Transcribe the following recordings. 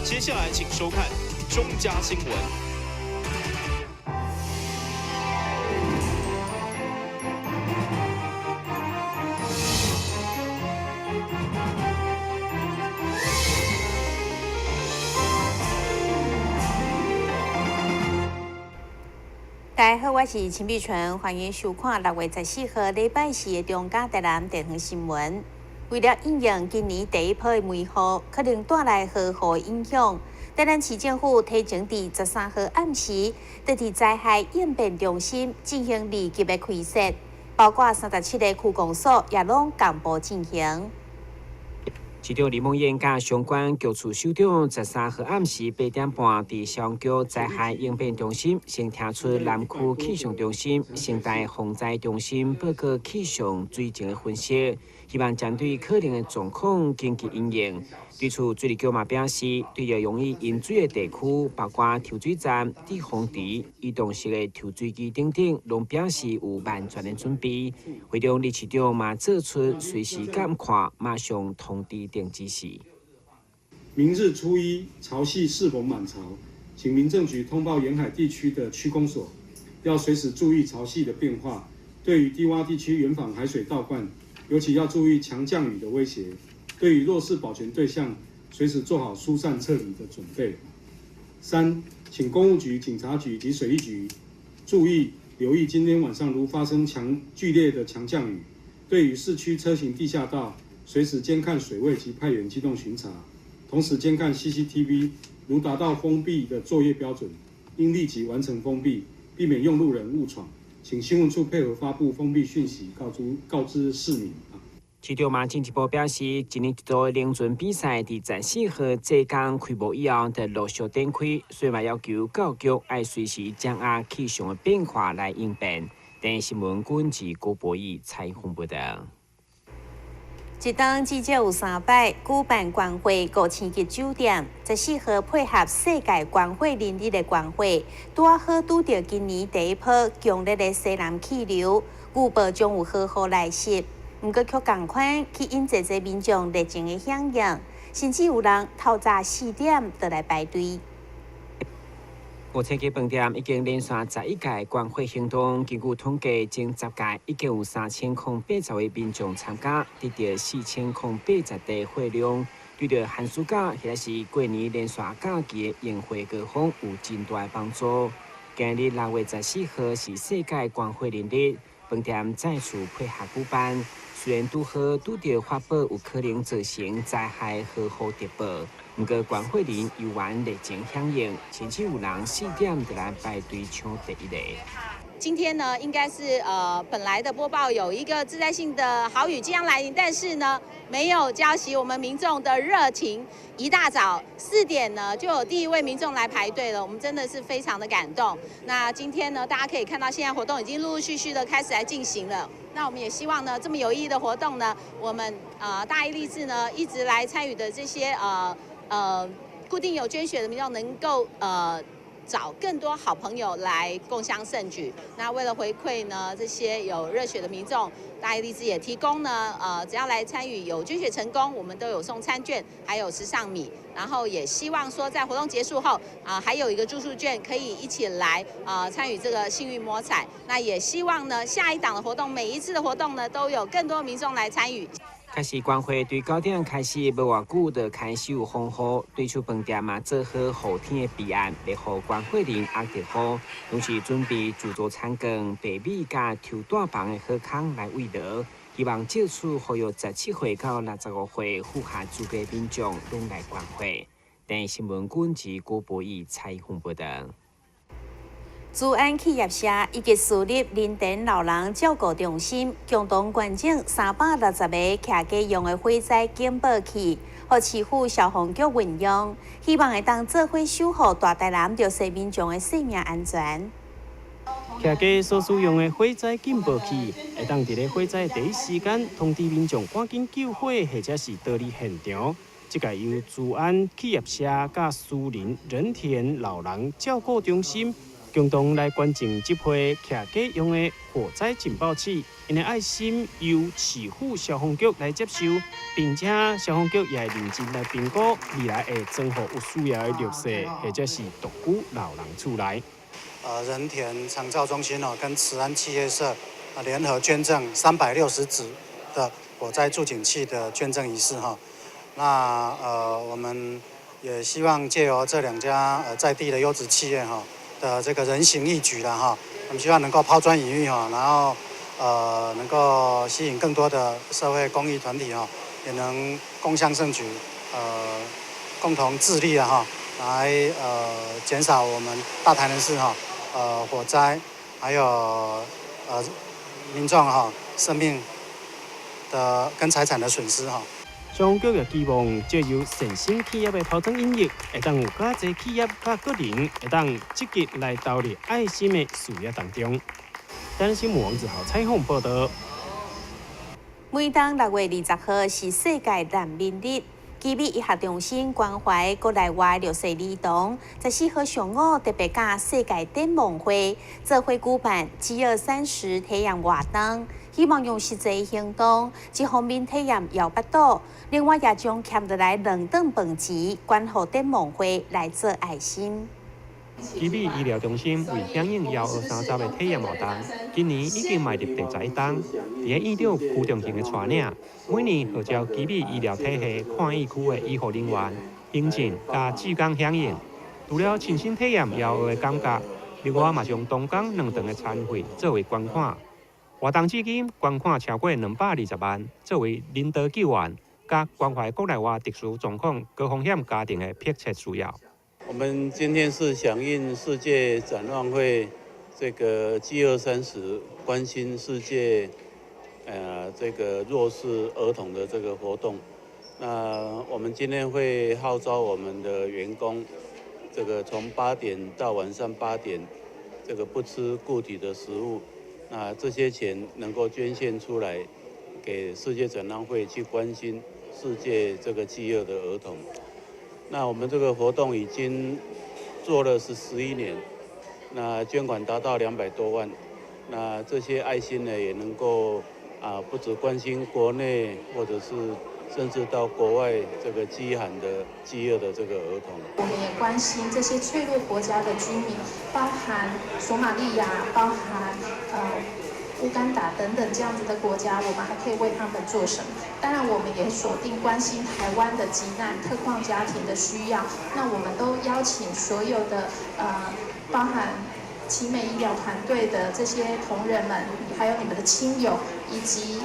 接下來請收看中嘉新聞。大家好，我是陳碧純，歡迎收看6月14號禮拜四的中嘉台南地方新聞。為了因應今年第一波的梅雨可能帶來豪雨的影響，台南市政府提前佇13號暗時，就佇災害應變中心進行二級的開設，包括37個區公所也攏同步進行。市長林孟諺佮相關局處首長13號暗時8點半，佇消防局災害應變中心先聽取南區氣象中心、生態防災中心報告氣象水情的分析，希望針對可能的狀況緊急因應。對此，水利局嘛表示，對著容易淹水的地區，包括抽水站、滯洪池、移動式的抽水機等等，攏表示有萬全的準備。會中李市長嘛做出隨時監看，馬上通知定指示。明日初一，潮汐是否滿潮，請民政局通報沿海地區的區公所，要隨時注意潮汐的變化。對於低窪地區嚴防海水倒灌，尤其要注意強降雨的威脅。對於弱勢保全對象，隨時做好疏散撤離的準備。三，請公務局、警察局及水利局注意留意，今天晚上如發生強劇烈的強降雨，對於市區車行地下道，隨時監看水位及派員機動巡查，同時監看 CCTV，如達到封閉的作業標準，應立即完成封閉，避免用路人誤闖。請新聞處配合發布封閉訊息，告知市民。市長嘛進一步表示，一年一度的龍船比賽佇14號這工開幕以後，就陸續展開，所以嘛要求教育局愛隨時掌握氣象的變化來應變。電視新聞軍事郭博義採訪報道。一冬至少有三擺舉辦觀火五星級酒店，14號配合世界觀火人日的觀火，拄仔好拄著今年第一波強烈的西南氣流，預報將有豪雨來襲。毋過卻仝款吸引濟濟民眾熱情的響應，甚至有人透早4點就來排隊。五星級飯店已經連續11屆觀火行動，根據統計，前10屆已經有3080位民眾參加，得到4080袋火量。對著寒暑假或者是過年連續假期的煙火高峰，有真大的幫助。今日6月14號是世界觀火人日，飯店再次配合舉辦。雖然拄好拄著發報有可能造成災害豪雨特報，毋過觀火人猶原熱情響應，甚至有人4點就來排隊搶第一個。今天呢，應該是本來的播報有一個致災性的豪雨即將來臨，但是呢，沒有澆熄我們民眾的熱情。一大早4點呢，就有第一位民眾來排隊了，我們真的是非常的感動。那今天呢，大家可以看到，現在活動已經陸陸續續的開始來進行了。那我們也希望呢，這麼有意義的活動呢，我們大義勵志呢一直來參與的這些固定有捐血的民眾能夠找更多好朋友來共襄盛舉。那為了回饋呢這些有熱血的民眾，大義勵志也提供呢，只要來參與有捐血成功，我們都有送餐券，還有時尚米。然後也希望說，在活動結束後啊，還有一個住宿券可以一起來啊參與這個幸運摸彩。那也希望呢，下一檔的活動，每一次的活動呢，都有更多民眾來參與。開始觀火對9點開始，無偌久就開始有風雨，對手飯店嘛做好雨天的備案，袂予觀火人壓著雨，同時準備自助餐券、白米佮抽大房的好康來慰勞，希望藉此呼籲17歲到65歲符合資格民眾攏來觀火。電視新聞軍事郭博義採訪報道。慈安企業社以及私立林田老人照顧中心共同捐贈360個徛家用的火災警報器，予市府消防局運用，希望會當做伙守護大台南弱勢民眾的生命安全。徛家所使用的火災警報器，會當佇咧火災第一時間通知民眾趕緊救火，或者是逃離現場。這個由慈安企業社佮私人仁田老人照顧中心共同來捐贈這批徛家用的火災警報器，𪜶的愛心由市府消防局來接收，並且消防局也會認真來評估未來會轉予有需要的弱勢或者是獨居老人厝內。仁田長照中心哦，跟慈安企業社啊聯合捐贈360支的火災助警器的捐贈儀式哈。那我們也希望借由這兩家在地的優質企業哈的這個人行義舉啦哈，我們希望能夠拋磚引玉哈，然後能夠吸引更多的社會公益團體哈，也能共襄盛舉，共同致力啊哈，來減少我們大台南市哈火災，還有民眾哈生命的跟財產的損失哈。消防局也期望藉由善心企業的拋磚引玉，會當有較濟企業佮個人會當積極來投入愛心的事業當中。台南新聞王子豪採訪報導。每當6月20號是世界難民日，奇美醫學中心關懷國內外弱勢兒童，14號上午特別佮世界展望會做伙舉辦飢餓30體驗活動，希望用實際行動，一方面體驗枵腹肚，另外也將儉落來兩頓飯錢捐予展望會來做愛心。奇美醫療中心為響應枵餓30的體驗活動，今年已經邁入第11冬。佇咧院長區中心的帶領，每年號召奇美醫療體系抗疫區的醫護人員、行政佮志工響應。除了親身體驗枵餓的感覺，另外嘛將當工兩頓的餐費作為捐款。活動至今捐款超過220萬，作為人道救援佮關懷國內外特殊狀況高風險家庭的迫切需要。我們今天是響應世界展望會這個飢餓30，關心世界，這個弱勢兒童的這個活動。那我們今天會號召我們的員工，這個從8點到晚上8點，這個不吃固體的食物。那這些錢能夠捐獻出來，給世界展望會去關心世界這個飢餓的兒童。那我們這個活動已經做了是11年，那捐款達到200多萬，那這些愛心呢也能夠不只關心國內，或者是甚至到國外這個飢寒的飢餓的這個兒童。我們也關心這些脆弱國家的居民，包含索馬利亞，包含烏干達等等這樣子的國家，我們還可以為他們做什麼？當然，我們也鎖定關心台灣的急難特困家庭的需要。那我們都邀請所有的包含奇美醫療團隊的這些同仁們，還有你們的親友，以及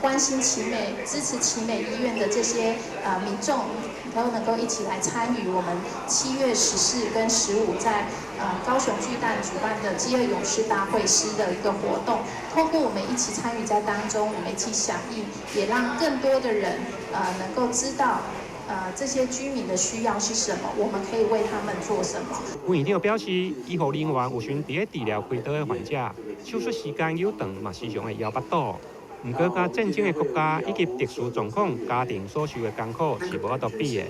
關心奇美、支持奇美醫院的這些民眾，都能夠一起來參與我們7月14跟15在高雄巨蛋主辦的飢餓勇士大會師的一個活動。透過我們一起參與在當中，我們一起響應，也讓更多的人能夠知道這些居民的需要是什麼，我們可以為他們做什麼。副院長表示，醫護人員有時佇咧治療開刀的患者，手術時間有長，嘛時常會枵腹肚。毋過，佮戰爭的國家以及特殊狀況家庭所受的艱苦是無法度比的。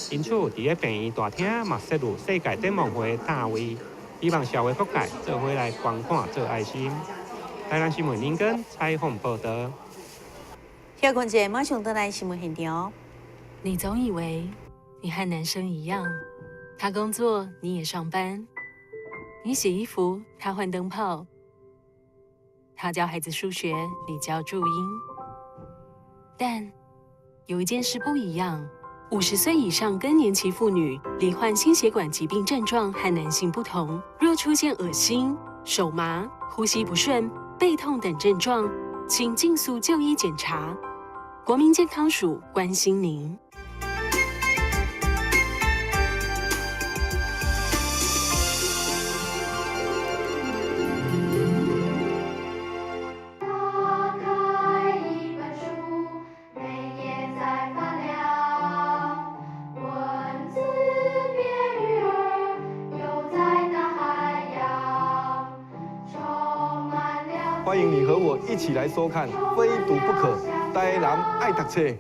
因此，佇咧病院大廳嘛設有世界展望會的攤位，希望社會各界做伙來捐款做愛心。台南新聞林根採訪報導。小困者馬上轉來新聞現場。你總以為你和男生一樣，他工作你也上班，你洗衣服他換燈泡。他教孩子數學，你教注音。但有一件事不一樣：50歲以上更年期婦女罹患心血管疾病症狀和男性不同，若出現噁心、手麻、呼吸不順、背痛等症狀，請盡速就醫檢查。國民健康署關心您。歡迎你和我一起來收看《非讀不可》，台南愛讀冊。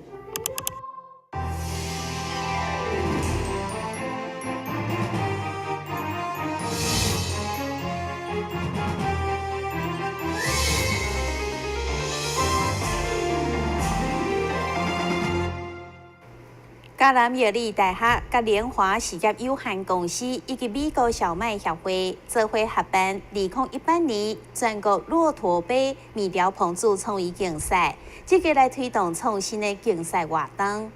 嘉南藥理大學佮聯華實業有限公司以及美國小麥協會做伙合辦2018年全國駱駝杯麵條烹煮創意競賽，積極來推動創新的競賽活動。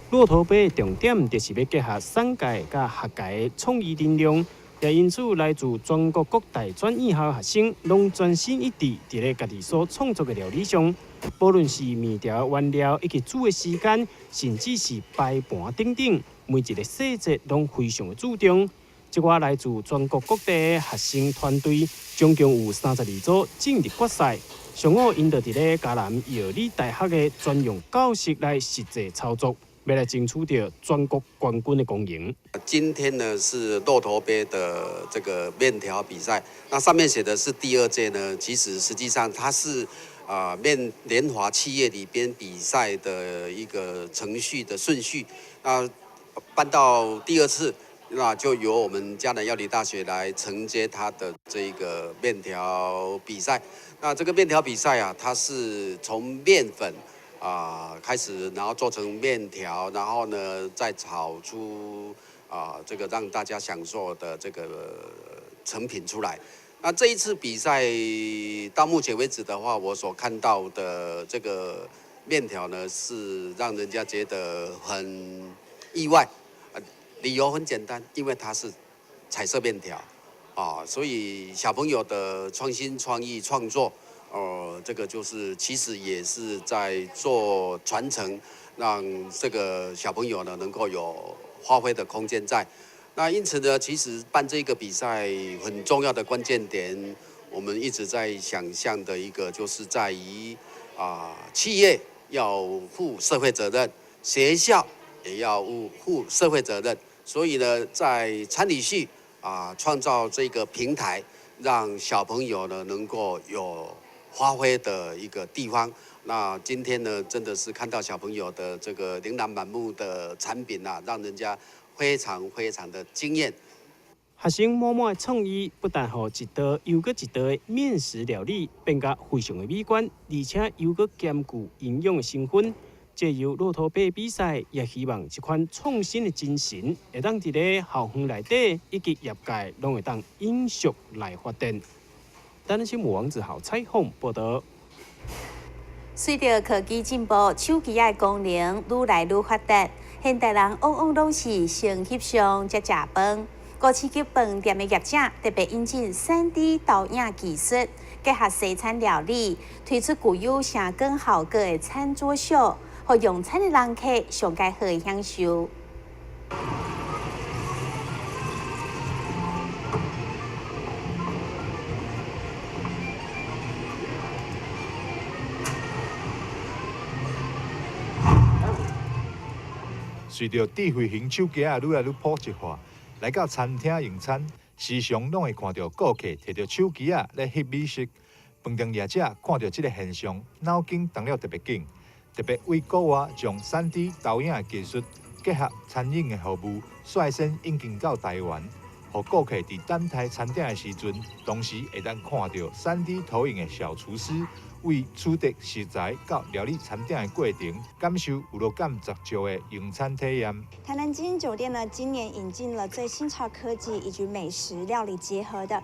駱駝杯的重點就是欲結合產界佮學界的創意能量，也因此來自全國各大專院校學生，攏專心一致佇咧家己所創作的料理上。無論是麵條原料以及煮的時間，甚至是擺盤等等，每一个細節攏非常的注重。這寡來自全國各地的學生團隊，總共有32組進入決賽。上午，𪜶就佇咧嘉南藥理大學的專用教室來實際操作，欲來爭取著全國冠軍的光榮。今天呢是駱駝杯的這個麵條比賽，那上面寫的是第二屆呢，其實實際上它是麵聯華企業裡邊比賽的一個程序的順序，那辦到第二次，那就由我們嘉南藥理大學來承接它的這個麵條比賽。那這個麵條比賽啊，它是從麵粉開始，然後做成麵條，然後呢再炒出這個讓大家享受的這個成品出來。那這一次比賽到目前為止的話，我所看到的這個麵條呢，是讓人家覺得很意外。理由很簡單，因為它是彩色麵條，所以小朋友的創新創意創作，這個就是其實也是在做傳承，讓這個小朋友呢能夠有發揮的空間在。那因此呢，其實辦這個比賽很重要的關鍵點，我們一直在想象的一個就是在於企業要負社會責任，學校也要負社會責任。所以呢，在餐飲系創造這個平台，讓小朋友呢能夠有發揮的一個地方。那今天呢，真的是看到小朋友的這個琳琅滿目的產品啊，讓人家非常非常的驚豔。學生滿滿的創意，不但予一道又閣一道的麵食料理變甲非常的美觀，而且又閣兼具營養的成分。藉由駱駝杯比賽，也希望這款創新的精神，會當佇咧校園內底以及業界，攏會當永續來發展。台南新聞王子豪採訪報導。隨著科技進步，手機仔的功能愈來愈發達，現代人往往攏是先翕相才食飯。五星級飯店的業者特別引進3D 投影技術，結合西餐料理，推出具有聲光效果的餐桌秀，予用餐的人客上蓋好的享受。隨著智慧型手機仔愈來愈普及化，來到餐廳用餐，時常攏會看著顧客提著手機仔咧翕美食。飯店業者看著這个現象，腦筋動了特別緊，特別為國外將3D 投影的技術結合餐飲的服務，率先引進到台灣，予顧客佇等待餐點的時陣，同時會當看著3D 投影的小廚師為取得食材到料理餐點的過程，感受有樂感十足的用餐體驗。台南晶英酒店呢，今年引進了最新潮科技以及美食料理結合的，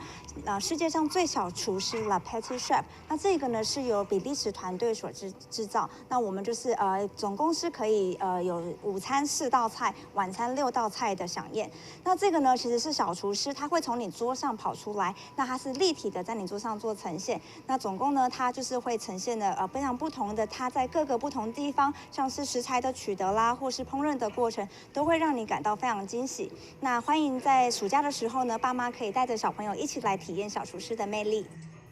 世界上最小廚師 Le Petit Chef。那這個呢是由比利時團隊所製造。那我們就是總共是可以有午餐4道菜，晚餐6道菜的饗宴。那這個呢其實是小廚師，他會從你桌上跑出來，那它是立體的，在你桌上做呈現。那總共呢，它就是會呈現的非常不同的，它在各個不同地方，像是食材的取得啦，或是烹飪的過程，都會讓你感到非常驚喜。那歡迎在暑假的時候呢，爸媽可以帶著小朋友一起來體驗小廚師的魅力。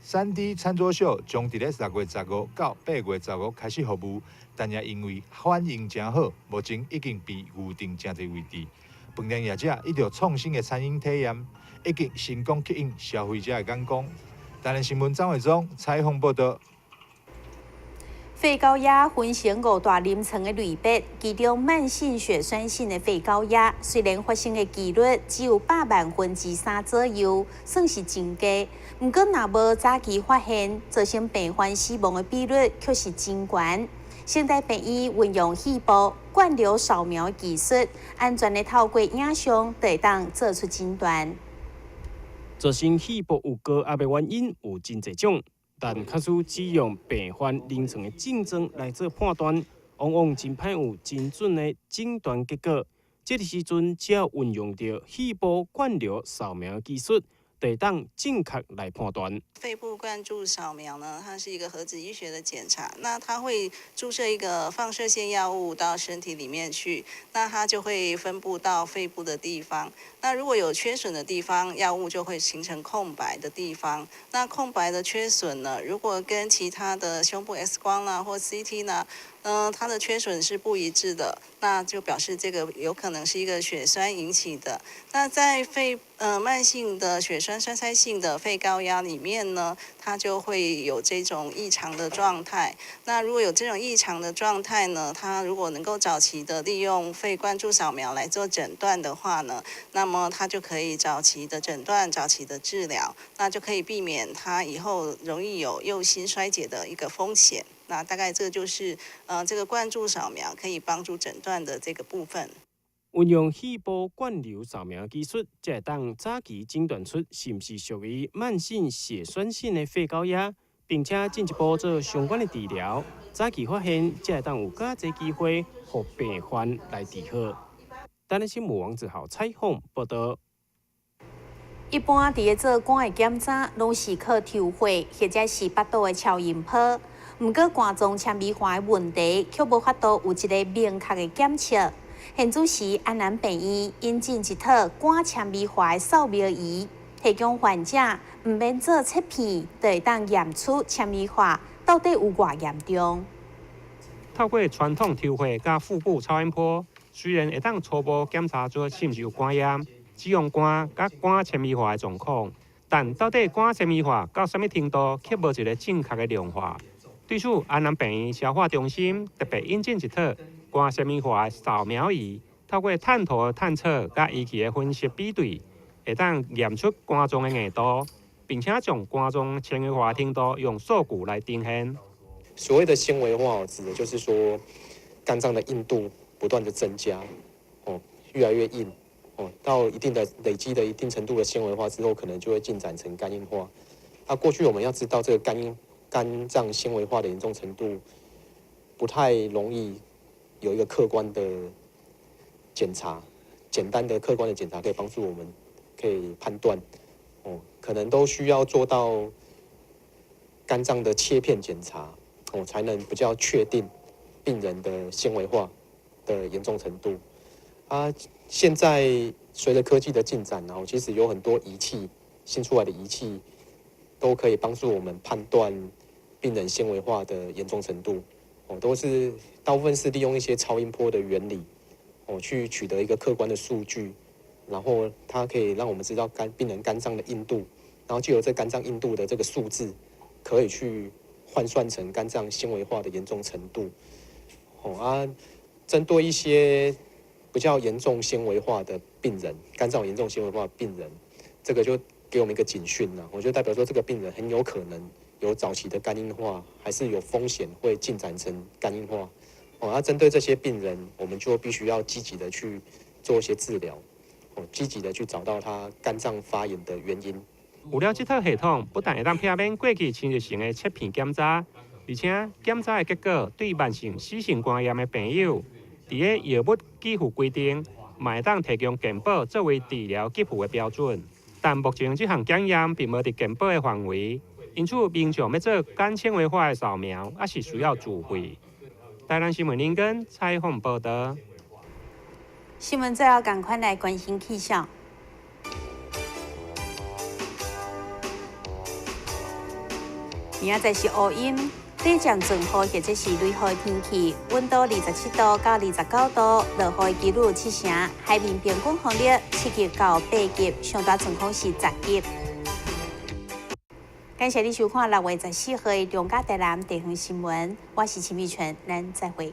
3D 餐桌秀將佇咧6月15到8月15開始服務，但也因為反應誠好，目前已經被預定誠濟位置。飯店業者依著創新的餐飲體驗，已經成功吸引消費者的眼光。台南新聞張偉忠採訪報導。肺高壓分成5大臨床的類別，其中慢性血栓性的肺高壓雖然發生的幾率只有3/100,000左右，算是真低。毋過若無早期發現，造成病患死亡的比率卻是真懸。聖大病院運用肺部灌流掃描技術，安全的透過影像，就會當做出診斷。造成肺部有高壓的原因有真濟種，但假使只用病患臨床的症狀來做判斷，往往真歹有精準的診斷結果。這個時陣，只要運用著肺部灌流掃描技術，就會當正確來判斷。肺部灌注掃描呢，它是一個核子醫學的檢查，那它會注射一個放射線藥物到身體裡面去，那它就會分布到肺部的地方。那如果有缺損的地方，藥物就會形成空白的地方。那空白的缺損呢，如果跟其他的胸部 X 光啦或 CT 呢，它的缺損是不一致的，那就表示這個有可能是一個血栓引起的。那在肺慢性的血栓栓塞性的肺高壓裡面呢，它就會有這種異常的狀態。那如果有這種異常的狀態呢，它如果能夠早期的利用肺灌注掃描來做診斷的話呢，那麼它就可以早期的診斷、早期的治療，那就可以避免它以後容易有右心衰竭的一個風險。那大概這就是這個灌注掃描可以幫助診斷的這個部分。運用肺部灌流掃描技術，才會當早期診斷出是毋是屬於慢性血栓性的肺高壓，並且進一步做相關的治療。早期發現，才會當有較濟機會，予病患來治好。台南新聞王子豪採訪報道。一般佇咧做肝的檢查，攏是靠抽血或者是腹肚的超音波。毋過肝臟纖維化的問題，卻無法度有一個明確的檢測。現此時，安南病院引進一套肝纖維化的掃描儀，提供患者毋免做切片，就會當驗出纖維化到底有偌嚴重。透過傳統抽血佮腹部超音波，雖然會當初步檢查出是毋是有肝炎、脂肪肝佮肝纖維化的狀況，但到底肝纖維化到啥物程度，卻無一個正確的量化。對此，安南病院消化中心特別引進一套肝纖維化的掃描儀，透過探頭的探測佮儀器的分析比對，會當驗出肝臟的硬度，並且將肝臟纖維化程度用數據來呈現。所謂的纖維化，指的就是說肝臟的硬度不斷的增加，哦，越來越硬，哦，到一定的累積的一定程度的纖維化之後，可能就會進展成肝硬化。那過去我們要知道這個肝臟纖維化的嚴重程度，不太容易有一個客觀的檢查，簡單的客觀的檢查可以幫助我們可以判斷，哦，可能都需要做到肝臟的切片檢查，哦，才能比較確定病人的纖維化的嚴重程度。啊，現在隨着科技的進展，然後其實有很多儀器，新出來的儀器都可以幫助我們判斷病人纖維化的嚴重程度，哦，都是大部分是利用一些超音波的原理，哦，去取得一個客觀的數據，然後它可以讓我們知道病人肝臟的硬度，然後藉由這肝臟硬度的這個數字，可以去換算成肝臟纖維化的嚴重程度。哦啊，針對一些比較嚴重纖維化的病人，肝臟嚴重纖維化的病人，這個就給我們一個警訊啦。我就代表說，這個病人很有可能有早期的肝硬化，還是有風險會進展成肝硬化。哦，那針對這些病人，我們就必須要積極的去做一些治療，哦，積極的去找到他肝臟發炎的原因。有了這套系統，不但會當避免過去侵入性的切片檢查，而且檢查的結果對慢性死性肝炎的病友，佇咧藥物給付規定，嘛會當提供健保作為治療給付的標準。但目前這項檢驗並無佇健保的範圍，因此民眾欲做肝纖維化的掃描，猶是需要自費。台南新聞林根採訪報道。新聞最後，趕快來關心氣象。明仔載是烏陰，短暫陣雨或者是雷雨天氣，溫度27度到29度，落雨的幾率7成，海面平均風力7級到8級，上大陣風是10級。感謝你收看6月14號的中嘉台南地方新聞，我是陳美泉，咱再會。